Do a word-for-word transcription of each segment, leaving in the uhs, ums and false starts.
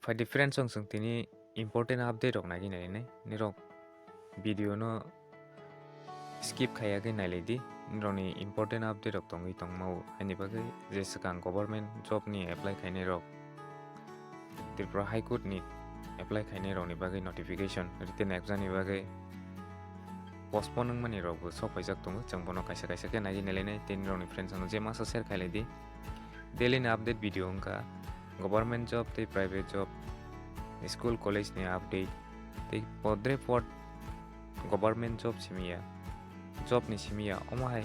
Phaidi friends, chwng chwng tini important update rok nagwi nainai. Nirok video no skip khaiya khe nailai di. Nirokni important update rok tongwi tongmao, haini bagwi je swkang government job ni apply khainai rok, Tripura High Court ni apply khainai rokni bagwi notification, written exam ni bagwi postpone wngmani rok bo sok paijak tongo. Chwng bono kaisa kaisa khe nagwi nailainai. Tei nirokni friends no je masa share khailai di. Daily ni update video wngkha government job tei private job, school college ni update tei podre pod government job simiya, job ni simiya, omo hai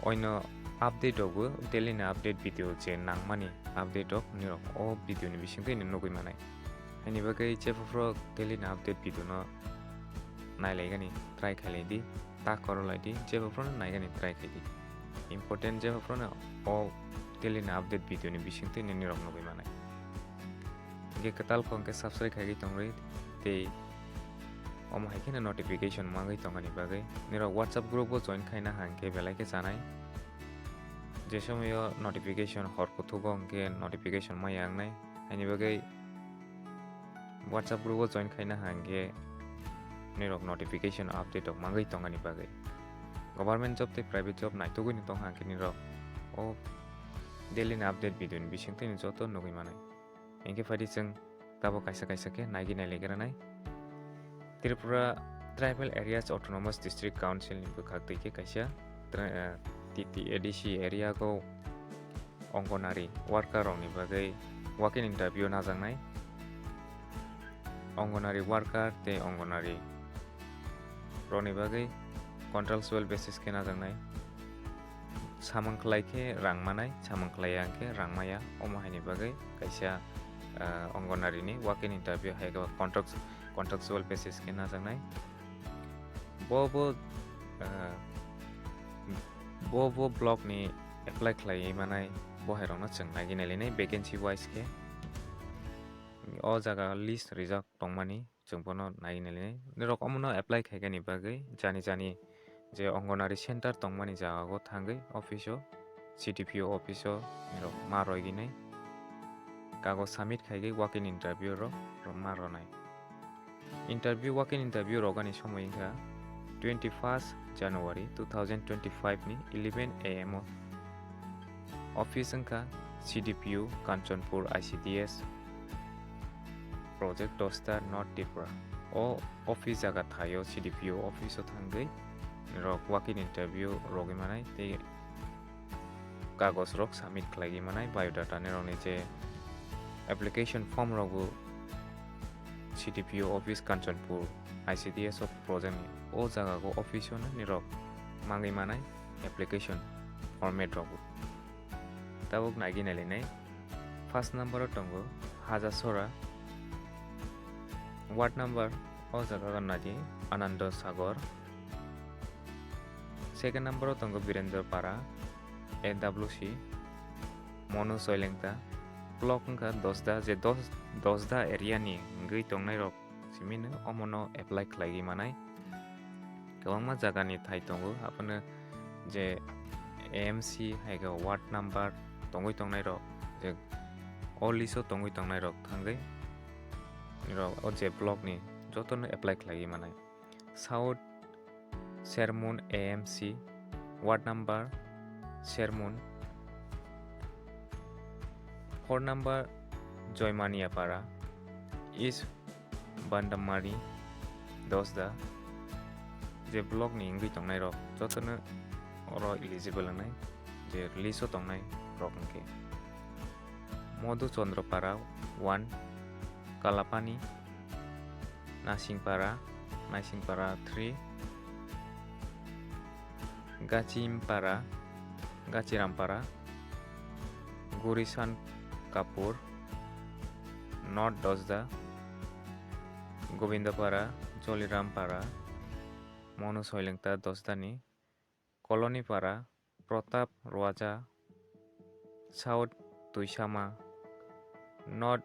oino update rok bo daily ni update video je nangmani update rok nirok o video ni bisingtwi nugwi manai. Haini bagwi jepho phro daily ni update video no nailaigani try khailai di, ta korolai di, jepho phro no naigani try khai di. Important jepho phro no o daily ni update video ni bisingtwi nini rok nugwi manai. Hingke kwtal kho hingke subscribe khaigwi tongri tei omo hai kheno notification mangwi tongani bagwi. Nirok WhatsApp group o join khaina hangkhe belai khe chanai. Je somoyo notification hor kuthugo hingke notification maya wngnai. Haini bagwi WhatsApp group o join khaina hangkhe nirok notification update rok mangwi tongani bagwi. Government job tei private job naitugwi no tong hangkhe nirok o daily ni update video ni bisingtwi no joto nugwi manai. Hingke phaidi chwng tabo kaisa kaisa khe naigwi nailaigra nai. Tripura Tribal Areas Autonomous District Council ni bwkhak twi khe kaisa tra-, eh, T T A D C area go Anganwadi worker rokni bagwi walk-in interview najaknai. Anganwadi worker tei Anganwadi rokni bagwi contractual basis khe najaknai. Samung khlai khe rang manai, samung khlai ya hwnkhe rang maya. Omo haini bagwi kaisa, ah, Anganwadi ni walk-in interview hai khe contract-, contractual basis khe najaknai. Bo bo, ah, bo bo block ni apply khlaiwi manai bo hai rokno chwng naiwi nailainai vacancy wise khe. O jaga list rijak tongmani chwng bono naiwi nailainai. Norok omono apply khaikani bagwi jani jani je Anganwadi center tongmani jaga o thangwi office o, C D P O office o norok ma roigwi nai. Kagoj submit khaigwi walk-in interview rok ma ronai. Interview, walk-in interview rogani somoi wngkha twenty first January two thousand twenty five ni eleven A M o. Office wngkha C D P O Kanchanpur I C D S Project Dosta North Tripura. O office jaga thaio C D P O office o thangwi rok walk-in interview rogwi manai tei kagoj rok submit khlaigwi manai, biodata ni rokni je application form rok bo C D P O office Kanchanpur I C D S o project ni o jaga o office o nini rok mangwi manai application format rok bo. Tabuk naigwi nailainai. First number o tongo Hajasora, ward number o jaga o nadi Anando Sagar. Second number o tongo Birendra Para, A W C, Monu Soilengta. Block wngkha Dosda, je Dos-, Dosda area ni wngwi tongnai rok simi no omono apply khlaigwi manai. Kwbangma jaga ni thai tongo, abono je A M C hai khe ward number tongwi tongnai rok, je o list o tongwi tongnai rok thangwi rok o je block ni joto no apply khlaigwi manai. South Sermon A M C, ward number Sermon, four number Joimania Para, East Bandamari, Dosda, je block ni wngwi tongnai rok jotono oro eligible wngnai, je list o tongnai rok hwnkhe Madhu Chandra Para one, Kalapani, Nasingpara, Naisingpara three, Gachimpara, Gachirampara, Gurisan Kapur, North Dosda, Gobindapara, Jolirampara, Monu Soilengta Dosdani, Colony Para, Pratap Roaja, South Tuisama, North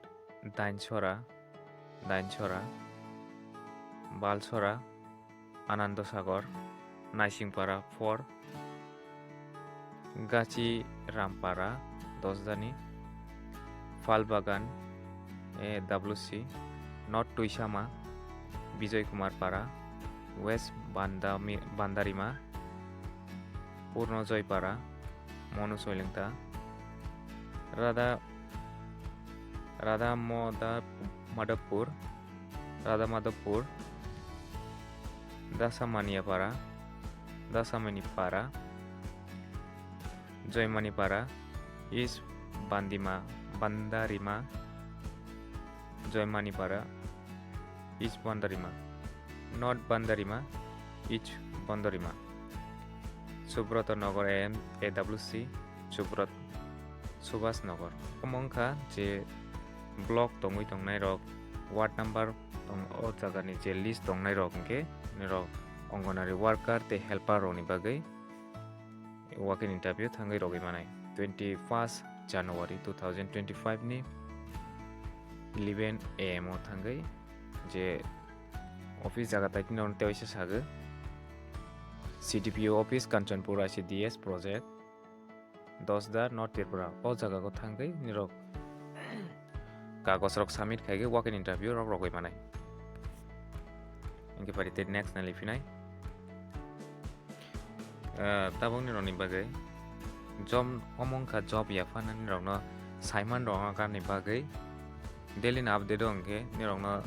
Dainsora, Dainsora, Balsora, Anando Sagar, Naisingpara four, Gachi Rampara, Dosdani, Phalbagan, A W C, North Tuisama, Bijoy Kumar Para, West Bandami-, Bandarima, Purno Joy Para, Monu Soilengta, Radha, Radha Moda-, Madhavpur, Radha Madhavpur, Dasamania Para, Dasamani Para, Joymani Para, East Bandima, Bandarima, Joymani Para, East Bandarima, North Bandarima, East Bandarima, Subroto Nagar A M, A W C, Subrot, Subhas Nagar. Omo wngkha je block tongwi tongnai rok, ward number tong-, o jaga ni je list tongnai rok hwnkhe nirok Anganwadi worker tei helper rok ni bagwi walk-in interview thangwi rogwi manai. Twenty first January two thousand twenty five ni eleven A M o thangwi je office jaga tai tino tewaisa sagwi C D P O office Kanchanpur I C D S project Dosda North Tripura o jaga o thangwi nirok kagoj rok submit khaigwi walk-in interview rok rogwi manai. Hwnkhe pari tei next nali phinai. Ah, tabuk nirokni bagwi job, omo wngkha job yaphanani rokno saiman rok ni bagwi daily ni update o hwnkhe nirokno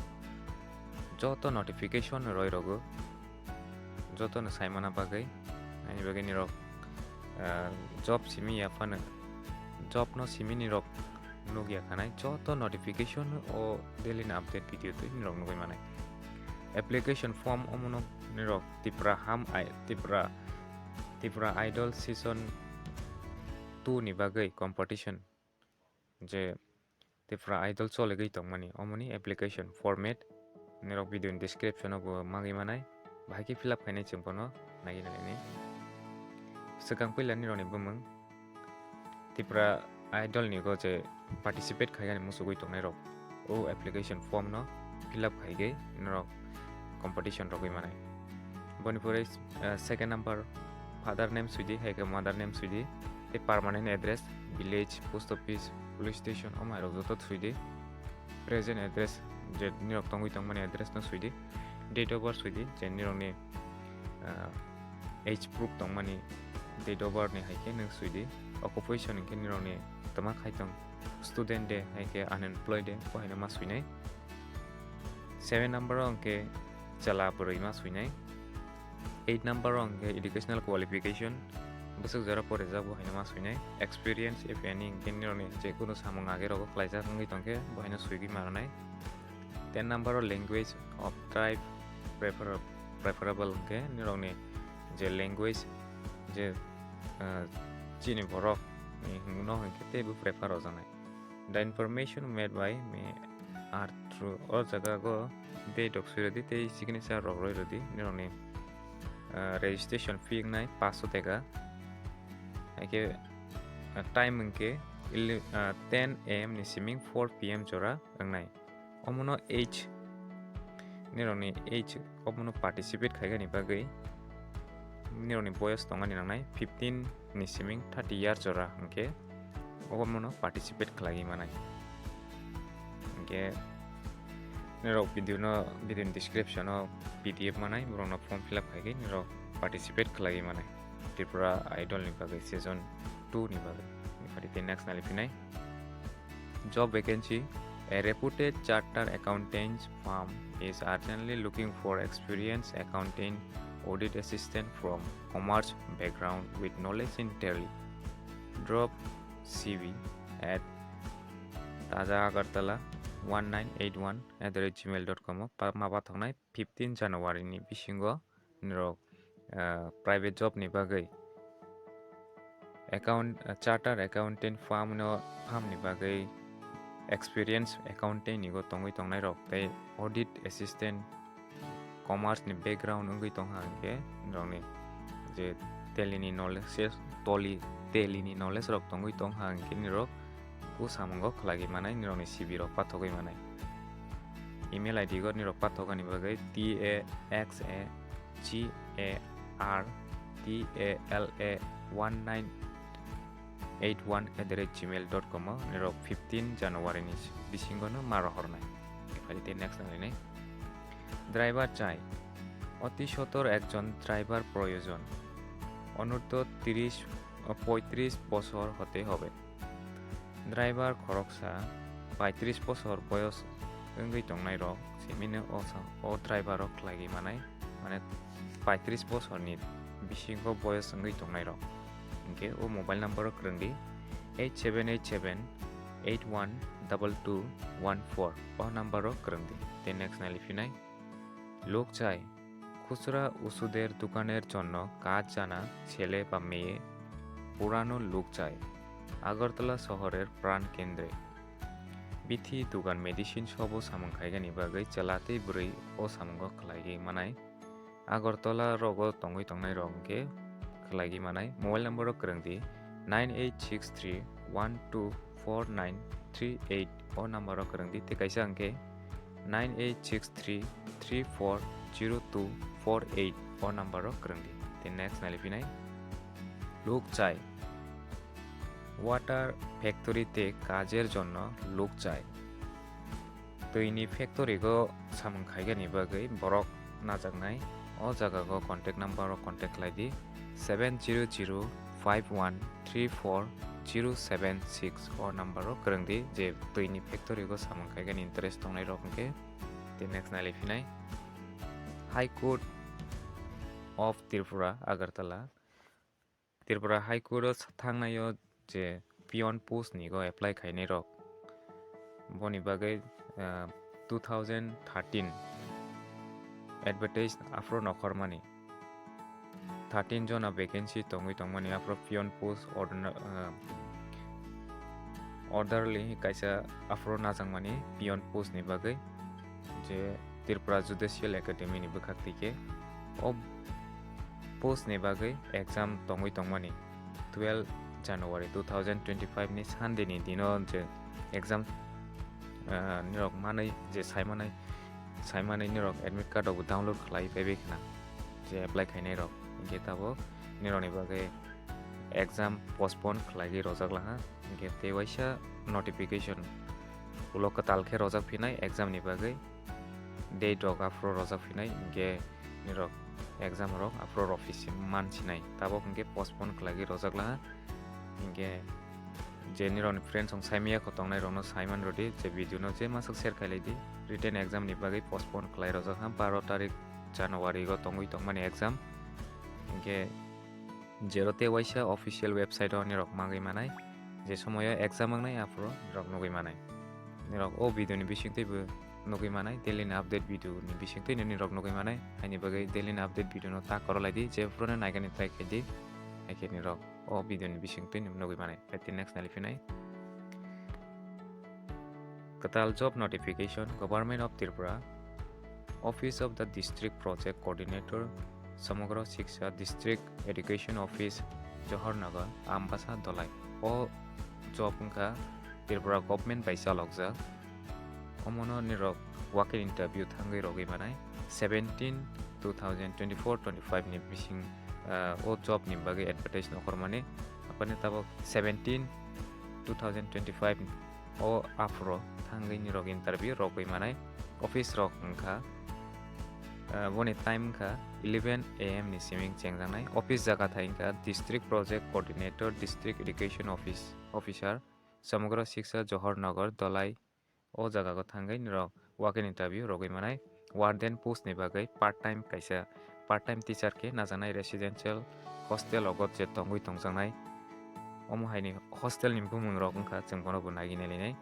joto notification roi rogo, jotono saimana bagwi, ani bagwi nirok, ah, job simi yaphano, job no simi nirok nukya khanai joto notification o daily ni update video twi nirok nugwi manai. Application form omono nirok Tipra ham ai, Tipra, Tipra Idol season two ni bagwi competition je Tipra Idol choligwi tongmani, omoni application format nirok video ni description o bo magwi manai, bahai khe fill up khainai chwng bono naiwi nainani. Swkang puila nirokni bumung Tipra Idol ni go je participate khaigani muchugwi tongnai rok o application form no fill up khaigwi norok competition rogwi manai. Boni pore, ah, second number father name suidi, hai khe mother name suidi, tei permanent address, village, post office, police station, o mai rok joto suidi. Present address, je nirok tongwi tongmani address no suidi. Date of birth suidi, je nirokni, ah, age proof tongmani date of birth ni hai khe nwng suidi. Occupation hwnkhe nirokni twma khai tong, student de, hai khe unemployed de, bo haino ma suinai. Seven number o hwnkhe chwla bwrwi ma suinai. Eight number o hwnkhe educational qualification, bwswk jora porijak bo haino ma suinai. Experience, if any, hwnkhe nirokni je kunu samung age rogo khlaijak wngwi tongkhe bo haino suigwi ma rwnai. Ten number o language of tribe prefer-, preferable hwnkhe nirokni je language je, ah, chini borok ni hwnkhe teibo prefer rwjaknai. The information made by me are true. O jaga go date rok sui rwdi tei signature rok roi rwdi nirokni, ah, registration fee wngnai paanch sho teka. Hai khe, ah, time hwnkhe ele-, ah, ten A M ni siming four P M jora wngnai. Omono age, nirokni age omono participate khaigani bagwi nirokni boyos tongani nangnai fifteen ni siming thirty year jora hwnkhe omono participate khlaiwi manai. Hwnkhe nirok video no, video ni description o P D F manai, borokno form fill up khaigwi nirok participate khlaiwi manai Tripura Idol ni bagwi season two ni bagwi. Pari tei next nali phinai. Job vacancy, a reputed chartered accountant firm is urgently looking for experienced accountant audit assistant from commerce background with knowledge in Tally. Drop C V at taja agartala one nine eight one at the rate gmail dot com o pa-, ma pathoknai fifteen January ni bisingo nirok, ah, private job ni bagwi account, ah, chartered accountant firm no, firm ni bagwi experience accountant ni go tongwi tongnai rok tei audit assistant commerce ni background wngwi tongkha hwnkhe nirokni je Tally ni knowledge, Tally, Tally ni knowledge rok tongwi tongkha hwnkhe nirok o samungo khlaiwi manai, nirokni C V rok pathogwi manai. Email I D go nirok pathogani bagwi T A X A G A R T A L A one nine eight one at the rate gmail dot com o nirok fifteen January ni bisingo no ma rohornai. Phai tei next nang nai. Driver chai. অতি সত্বর একজন ড্রাইভার প্রয়োজন। অনূর্ধ্ব ত্রিশ, পঁয়ত্রিশ বছর হতে হবে। Driver khoroksa paitris bosor boyos wngwi tongnai rok, simino o sa-, o driver rok khlaigwi manai, mane paitris bosor ni bisingo boyos wngwi tongnai rok. Hinkhe o mobile number o kwrwng di, eight seven eight seven eight one double two one four, o number o kwrwng di. Tei next nai liphinai. লোক চাই। খুচরা ওষুধের দোকানের জন্য কাজ জানা ছেলে বা মেয়ে, পুরানো লোক চাই। আগরতলা শহরের প্রাণকেন্দ্রে। Bithi dogan medicine sobo samung khaigani bagwi chwla tei bwrwi o samungo khlaigwi manai. Agartala rogo tongwi tongnai rok hinkhe khlaigwi manai. Mobile number o kwrwng di nine eight six three one two four nine three eight, o number o kwrwng di. Tei kaisa hinkhe nine eight six three three four zero two four eight, o number o kwrwng di. Tei next nai liphinai. লোক চাই। Water factory te kajer jonno লোক চাই। Twi ni factory go samung khaigani bagwi borok najaknai. O jaga go contact number o contact khlai di, seven zero zero five one three four zero seven six, o number o kwrwng di je twi ni factory go samung khaigani interest tongnai rok hinkhe. Tei next nai liphinai. High Court of Tripura, Agartala. Tripura High Court o thangnai o je peon post ni go apply khainai rok, boni bagwi, ah, two thousand thirteen advertise aphuru nokhormani. Thirteen jona vacancy tongwi tongmani, aphuru peon post order-, ah, orderly kaisa aphuru najakmani peon post ni bagwi, je Tripura Judicial Academy ni bwkhak twi khe o post ni bagwi exam tongwi tongmani. Twelve January two thousand twenty-five ni Sunday ni dino je exam, ah, nirok manwi je saimanai, saimanai nirok admit card rok bo download khlai paibai khna je apply khainai rok, hinkhe tabuk nirok ni bagwi exam postpone khlaigwi rojak laha, hinkhe tei waisa notification ulo kwtal khe rojak phinai exam ni bagwi. Date rok aphuru rojak phinai, hinkhe nirok exam rok aphuru rw phi si-, man sinai. Tabuk hinkhe postpone khlaigwi rojak laha. Hinkhe je nirokni friends rok saimaya kho tongnai rokno saiman rwdi, je video no je masuk share khailai di. Written exam ni bagwi postpone khlai rojak ha, baro tarik January o tongwi tongmani exam. Hinkhe jero tei waisa official website o nirok mangwi manai, je somoyo exam wngnai aphuru nirok nugwi manai. Nirok o video ni bisingtwi bo nugwi manai, daily ni update video ni bisingtwi nirok nugwi manai. Haini bagwi daily ni update video no ta koro lai di, je phuru no naigani try khai di, haikhe nirok o video ni bisingtwi nugwi manai. Phai tei next nai liphinai. Kwtal job notification, Government of Tripura, Office of the District Project Coordinator, Samagra Shiksha, District Education Office, Johornagar, Ambasa, Dhalai. O job wngkha Tripura government bai chalokjak. Omono nirok walk-in interview thangwi rogwi manai. Seventeen two thousand twenty-four twenty-five ni bising, ah, o job ni bagwi advertise nokhormani. Apani tabuk seventeen two thousand twenty-five o aphuru thangwi nirok interview rogwi manai. Office rok wngkha, ah, boni time wngkha eleven A M ni simi chengjaknai. Office jaga thai wngkha District Project Coordinator, District Education Office, Officer, Samagra Shiksha, Johornagar, Dhalai. O jaga o thangwi nirok walk-in interview rogwi manai. Warden post ni bagwi part time kaisa, part time teacher khe najaknai residential hostel rogo je tongwi tongjaknai. Omo haini hostel ni bumung rok wngkha, chwng bono bo naiwi nailainai.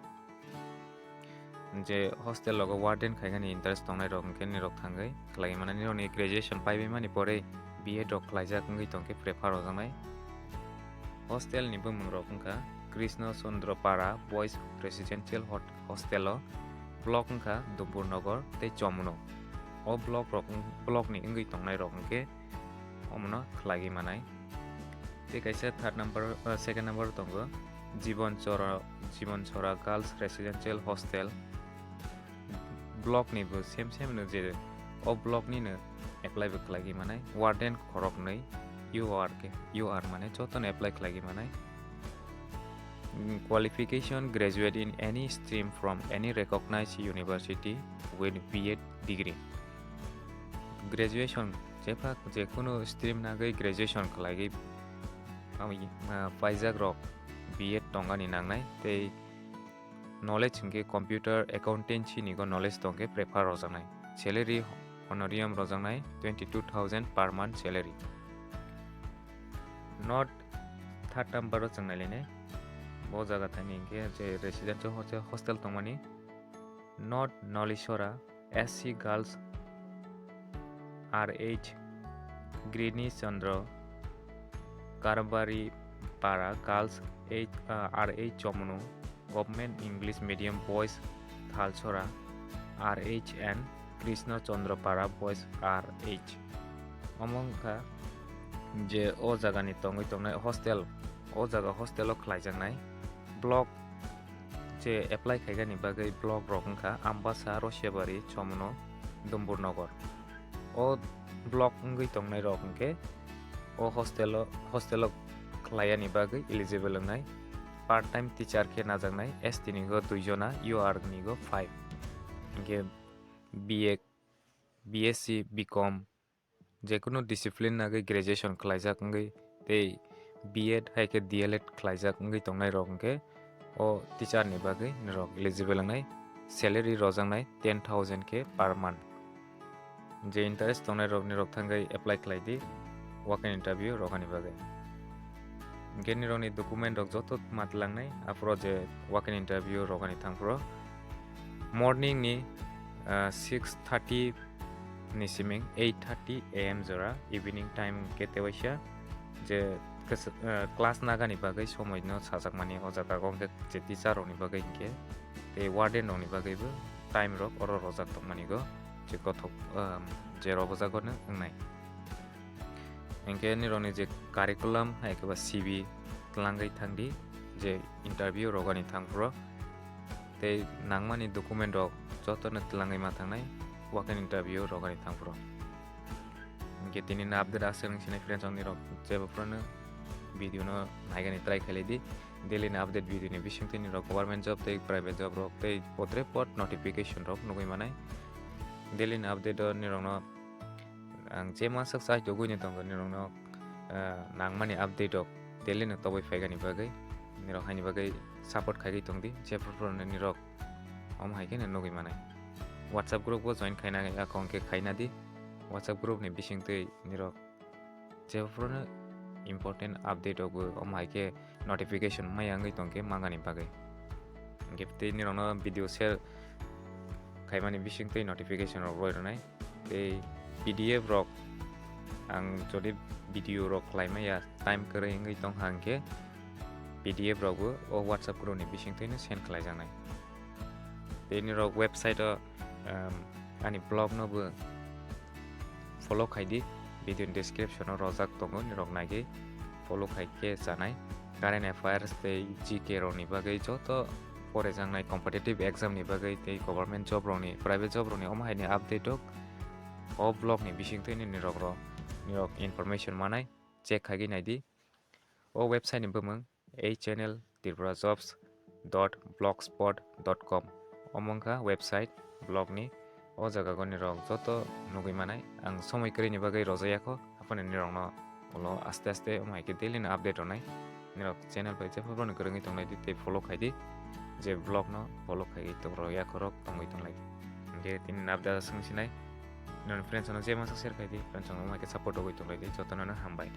Je hostel rogo warden khaigani interest tongnai rok hwnkhe nirok thangwi khlaiwi manai, nirokni graduation paibai mani pore B Ed rok khlaijak wngwi tongkhe prefer rojaknai. Hostel ni bumung rok wngkha Krishna Chandra Para Boys Residential Hot-, Hostel o, block wngkha Dumbur Nagar tei Chomno. O block rok wng-, block ni wngwi tongnai rok hwnkhe omono khlaiwi manai. Tei kaisa third number, ah, second number tongo Jibon Chora, Jibon Chora Girls Residential Hostel. Block ni bo same same no je o block ni no apply bo khlaiwi manai. Warden khoroknwi U R khe, U R mane jotono apply khlaiwi manai. Qualification: graduate in any stream from any recognized university with B Ed degree. Graduation jepha jekunu stream nagwi graduation khlaigwi paijak rok B Ed tongani nangnai tei knowledge hwnkhe computer accountancy ni go knowledge tongkhe prefer rojaknai. Salary: honorarium rojaknai, twenty two thousand per month salary. Not third number o chwng nailainai. Bo jaga thani hwnkhe je residential hostel, hostel tongmani. Not Nolisora, S C girls R H Grini Chandra, Karbari Para girls H, uh, R H Chomunu, Government English Medium Boys Thalsora, R H and Krishna Chandra Para Boys R H. Omo wngkha je o jagani tongwi tongnai hostel, o jaga hostel o khlaijaknai. Block je apply khaigani bagwi block rok wngkha Ambasa, Rosiabari, Chomno, Dumburnagar. O block wngwi tongnai rok hwnkhe o hostel o, hostel o khlaiyani bagwi eligible wngnai. Part time teacher khe najaknai, S T ni go dui jona, U R ni go five. Hwnkhe B A, B S C, B Com, jekunu discipline nagwi graduation khlaijak wngwi tei B Ed hai khe D L Ed khlaijak wngwi tongnai rok hwnkhe o teacher ni bagwi norok eligible wngnai, salary rojaknai ten thousand khe per month. Je interest tongnai rok nirok thangwi apply khlai di walk in interview rogani bagwi. Hwnkhe nirokni document rok joto ma twlangnai aphuru je walk in interview rogani thangphuru morning ni, ah, six thirty ni siming eight thirty A M jora evening time hwnkhe tewaisa je kasa-, ah, class nagani bagwi somoi no sajakmani o jaga o hwnkhe je teacher rokni bagwi hwnkhe tei warden rokni bagwibo time rok oro rojak tongmani go je kothok, ah, je robojago no wngnai. Hwnkhe nirokni je curriculum hai khe ba C V twlangwi thangdi je interview rogani thangphuru tei nangmani document rok jotono twlangwi ma thangnai walk in interview rogani thangphuru. Hwnkhe tini ni update aswk wng sinai friends, ang nirok jebo phano video no naigani try khailai di. Daily ni update video ni bisingtwi nirok government job tei private job rok tei potre pot notification rok nugwi manai. Daily ni update o nirokno ang je masak chai togwi ni tongo, nirokno, ah, nangmani update rok daily no tobwi phaigani bagwi, nirok haini bagwi support khaigwi tongdi, jebo phano nirok omo hai khe no nugwi manai. WhatsApp group o join khaina ya khe khaina di, WhatsApp group ni bisingtwi nirok jebo phano important update rok bo omo hai khe notification maya wngwi tongkhe mangani bagwi. Hwnkhe tei nirokno video share khaimani bisingtwi notification rok rwi rwnai. Tei P D F rok ang jodi video rok khlaimaya time kwrwi wngwi tongkha hwnkhe P D F rok bo o WhatsApp group ni bisingtwino send khlaijaknai. Tei nirok website o, um, ani blog no bo follow khai di, video ni description o rojak tongo, nirok naigwi follow khai khe chanai. Current affairs tei G K rok ni bagwi joto pore jaknai, competitive exam ni bagwi tei government job rok ni, private job rok ni omo hai ni update rok o blog ni bisingtwi ni nirok rok, nirok information manai, check khaigwi naidi. O website ni bumung H N L Tripura Jobs dot blogspot dot com. Omo wngkha website blog ni. O jaga o nirok joto nugwi manai. Ang somoi kwrwi ni bagwi rojak ya kho, aphano nirok no ulo aste aste omo hai khe daily no update rwnai. Nirok channel bai jepho bono kwrwngwi tonglai di tei follow khai di. Je blog no follow khai tong rw ya kho rok tongwi tonglai di. Hwnkhe tini update aswk sinai. Nini friends no je masa share khai di, friends no omo hai khe support rwgwi tonglai di, jotono no hambai.